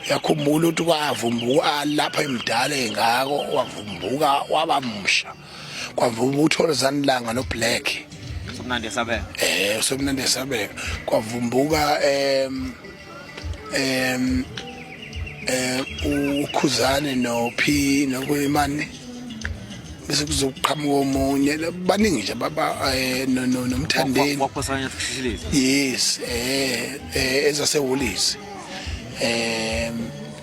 Uyakhumbula ukuthi kwavumbuka lapha emdala engako, wavumbuka waba musha, kwavumbuka uThokozani Langa noBlack. Somnandi esabeka. Somnandi esabeka. Kwavumbuka em em eh uKhuzane noP nokuyimani, bese kuzoqhamuka omunye. Baningi nje baba noMthandeni. Waphosanya kushishilizi. Yes, ezasewulisi.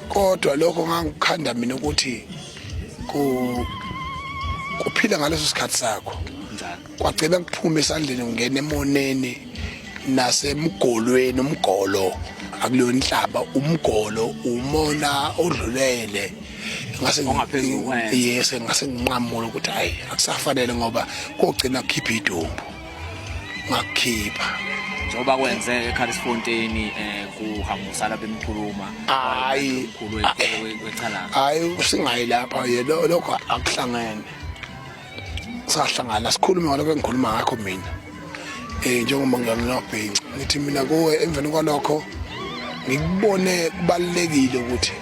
Kodwa lokho ngangikukhanda mina ukuthi ku kuphila ngaleso sikhathi sakho. Njalo. Kwagcina kuphuma esandleni, kungena emoneni nasemgolweni. Umgolo akulona inhlaba, umgolo umona odlulele ngase Ongaphezulu kwenza. Yes, ngase nginqamula ukuthi hayi, akusafanele ngoba kogcina kukhipha idumbu, ngakukhipha. Njengoba kwenze eCarlsfontein, kuhambisana bemkhuluma. Hayi. Umkhulu wechalanga. Hayi, singayi lapha ye, lokho akuhlangene. Sahlangana sikhulume ngalokho engikhuluma ngakho mina, njengoba nginobhinci, ngithi mina kuwe, emveni kwalokho ngikubone kubalulekile ukuthi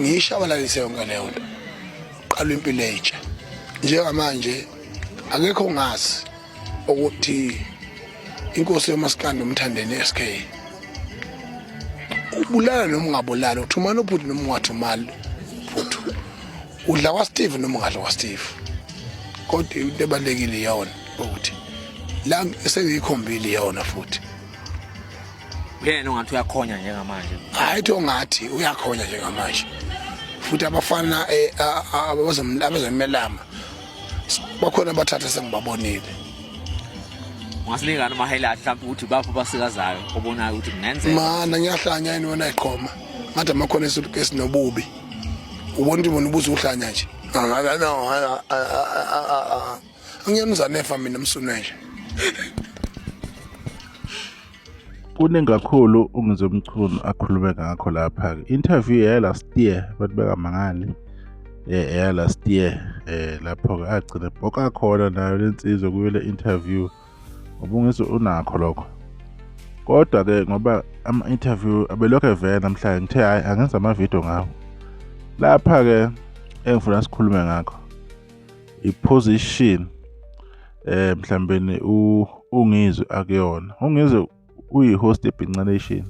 ngiyishabalalise yonke leyo nto, qala impilo entsha. Njengamanje akekho ongazi ukuthi inkosi yomasikandi uMthandeni SK ubulala noma ungabulali, uthumana uphuthu noma ungathumali uphuthu, udla kwaSteve noma ungadla kwaSteve, kodwa into ebalulekile iyona ukuthi la esengiyikhombile iyona futhi. Uyena ongathi uyakhonya njengamanje. Hayi, thi ongathi uyakhonya njengamanje, futhi abafana abazomelama bakhona abathatha, sengibabonile. Ungasinika noma highlight mhlawumbe ukuthi bapho basikazayo obonayo ukuthi kungenzeka? Mana, ngiyahlanya yini wena? Iqhoma ngathi amakhona esinobubi, ubona ukuthi bona ubuze uhlanya nje. Angiyemzanefa mina, msune nje. Kuningi kakhulu uNgizwe Mchunu akhulume ngakho lapha-ke. Interview ya last year, abantu bengamangali, eya last year, lapho-ke agcine bhoka khona nayo le nsizwa kuyo le interview, ngoba uNgizwe unakho lokho. Kodwa-ke ngoba ama-interview abelokhu evela namhlanje, ngithe hhayi, angenza amavidiyo ngawo. Lapha-ke engifuna sikhulume ngakho i-position mhlambeni uNgizwe akuyona. UNgizwe uyi-host yeBhinca Nation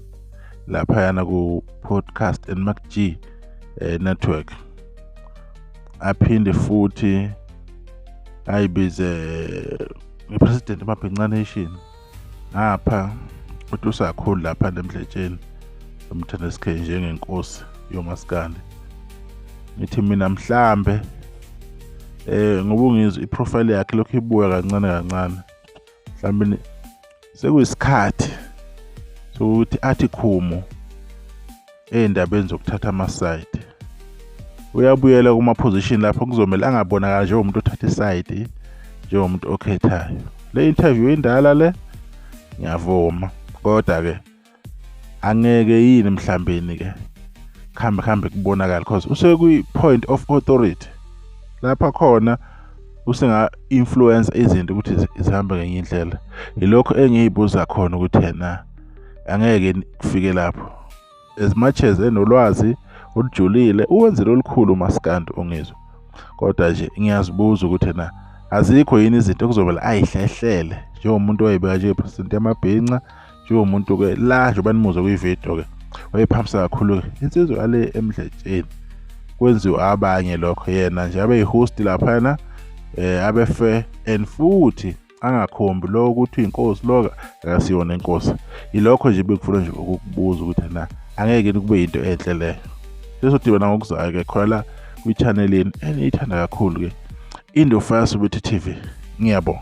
laphayana ku-podcast and Mac G network, aphinde futhi ayibize ngepresident Mabhinca Nation ngapha, utusa kakhulu lapha emdletsheni uMthanda SK njengenkosi yomaskandi. Ngithi mina mhlambe ngoba uNgizwe iprofile yakhe lokhu ibuya kancane kancane, mhlambe sekuyisikhathi sokuthi athi khumo ey'ndabeni zokuthatha ama-side, uyabuyela kuma-position lapho kuzomele angabonakali njengomuntu othatha isayidi, njengomuntu okhethayo. Le interview indala le, ngiyavuma, kodwa-ke angeke yini mhlambeni ke kuhambe kuhambe kubonakala, because usekwi-point of authority lapha khona usenga-influence izinto ukuthi zihambe ngenye indlela. Yilokho engiyibuza khona ukuthi yena angeke kufike lapho, as much as enolwazi olujulile, uwenzile olukhulu umaskandi uNgizwe, kodwa nje ngiyazibuza ukuthi na azikho yini izinto ekuzomele ayihlehlele njengomuntu owayebeka njengepresident yamabhinca, njengomuntu-ke la njengoba nimuzwe kwividiyo-ke wayephamisa kakhulu-ke insizwa yale emdletsheni, kwenziwa abanye lokho, yena nje abe yi-host laphana, abe fair and futhi angakhombi lo ukuthi uyinkosi, lo akasiyona inkosi. Ilokho nje bekufuna nje ukukubuza ukuthi na angeke kube yinto enhle leyo. Sesodibana ngokuzayo-ke khona la kwi-channel yenu eniyithanda kakhulu-ke, Indofaya Soweto TV. Ngiyabonga.